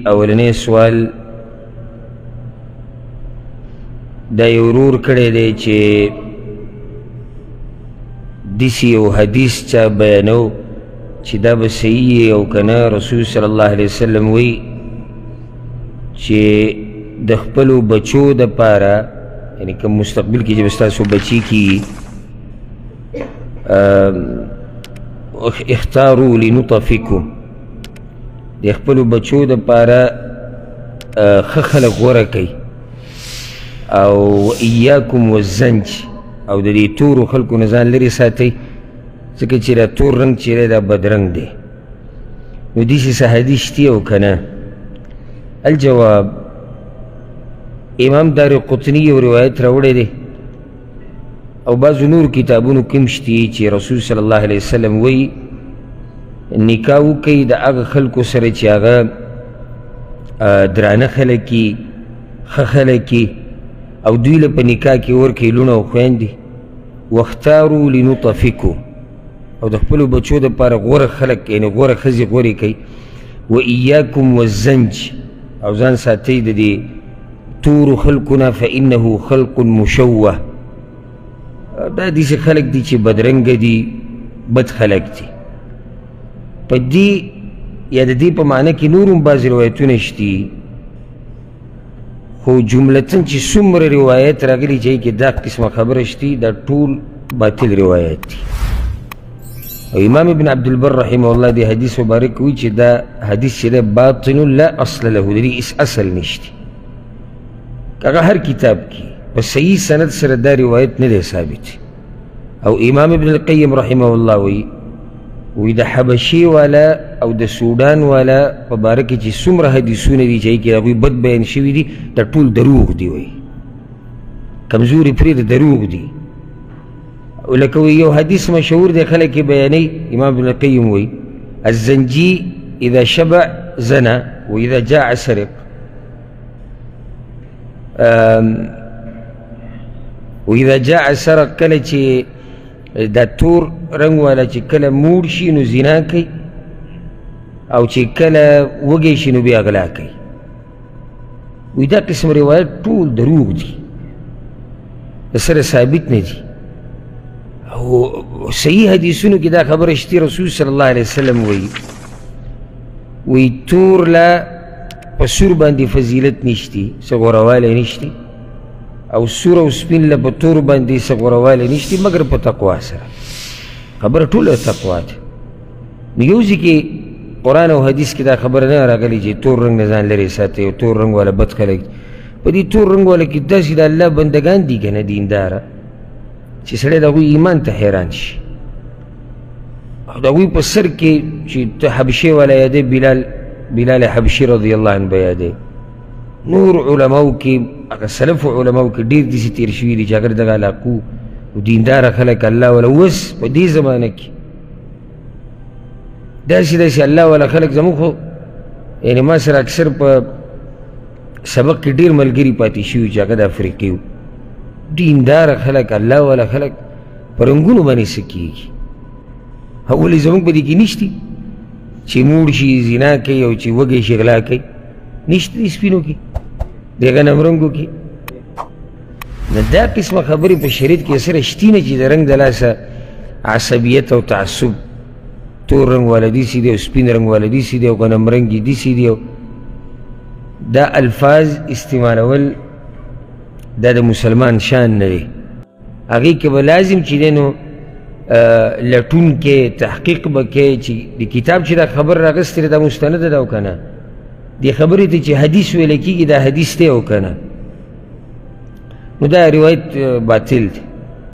اولنی سوال دا یو ورور کړی دی چې داسې یو حدیث چا بیانو چې دا به صحیح او که نه. رسول صلی الله علیه وسلم وایي چې د خپلو بچو دپاره، یعنې کوم مستقبل کې چې به ستاسو بچي کېږي، اختارو لنطفکم، د خپلو بچو دپاره ښه خلک غوره کوي، او ایاکم والزنج، او د دې تورو خلکو نه ځان لرې ساتئ، ځکه چې دا تور رنګ چې دی دا بدرنګ دی. نو داسې څه حدیث شتي او که نه؟ الجواب، امام دار قطني یو روایت راوړی دی او بعضو نور کتابونو کې هم شتي چې رسول صلی الله علیه وسلم وایي نکاح وکړئ د هغه خلکو سره چې هغه درانه خلک وي، ښه خلک وي، او دوی له په نکاح کې ورکړئ لوڼه او خویندې. واختارو لنطفکم، او د خپلو بچو دپاره غوره خلک، یعنې غوره ښځې غورې کوي. و ایاکم والزنج، او ځان ساتئ د دې تورو خلکو نه، فانه خلق مشوه، دا داسې خلک دي چې بدرنګه دي، بد خلک دي. په دې یا د دې په معنی کې نور هم بعضې روایتونه شتي، خو جملتاً چې څومره روایت راغلي چې کې دا قسمه خبره شتي، دا ټول باطل روایت دي. او امام ابن عبدالبر رحمه الله دې حدیث مبارک وایي چې دا حدیث چې دی باطل لا اصل له، د دې هېڅ اصل نشته. هغه هر کتاب کې په صحیح سند سره دا روایت نه دی ثابت. او امام ابن القیم رحمه الله وایي، وایي د حبشې والا او د سوډان والا په باره کې چې څومره حدیثونه دي چې هغې کې هغوی بد بیان شوي دي، دا ټول دروغ دي. وایي کمزوري پرېږده، دروغ دي. لکه وایي یو حدیث مشهور دی، خلک یې بیانوي، امام ابن القیم وایي الزنجي اذا شبع زنا واذا جاع سرق، واذا جاع سرق، کله چې دا تور رنګ والا چې کله موړ شي نو زنا کوي، او چې کله وږی شي نو بیا غلا کوي. وایي دا قسم روایت ټول دروغ دي، د سره ثابت نه دي. او صحیح حدیثونو کې دا خبره شتي، رسول صلی الله علیه وسلم وایي، وایي تور له په سور باندې فضیلت نشتي، څه غورهوالی نشتي، او سور او سپین له په تور باندې څه غورهوالی نشتي، مګر په تقوا سره. خبره ټوله تقوا ده. نو یو ځای کې قرآن او حدیث کې دا خبره نه راغلې چې تور رنګ نه ځان لرې ساتئ او تور رنګ والا بد خلک. په دې تور رنګ والا کې داسې د الله بندګان دي که نه دینداره، چې سړی د هغوی ایمان ته حیران شي. او د هغوی په سر کې چې ته حبشې والا یادې، بلال حبشي رضی الله عنه به یادې، نور علماو کې هغه سلف علماو کې ډېر داسې تېر شوي دي چې هغه دغه علاقو دینداره خلک الله والا. اوس په دې زمانه کې داسې داسې الله والا خلک زموږ خو یعنې ما سره اکثر په سبق کې ډېر ملګري پاتې شوي چې هغه د افریقې وو، دینداره خلک الله والا خلک په رنګونو باندې څه کېږي. ولې زموږ په دې کې نشتي چې موړ شي زنا کوي او چې وږی شي غلا کوي، نشته دي سپینو کې، د غنم رنګو کې. نو دا قسمه خبرې په شریعت کې سره شتي نه چې د رنګ د لاسه عصبیت او تعصب، تور رنګ والا داسې دی او سپین رنګ والا داسې دی او غنم رنګي داسې دی، او دا الفاظ استعمالول دا د مسلمان شان نه دی. هغې کې به لازم چې دی نو لټون کې تحقیق به کې چې د کتاب چې دا خبر راغستې ده دا مستنده ده او که نه، دې خبرې ته چې حدیث ویل کېږي دا حدیث دی او که نه، نو دا روایت باطل دی.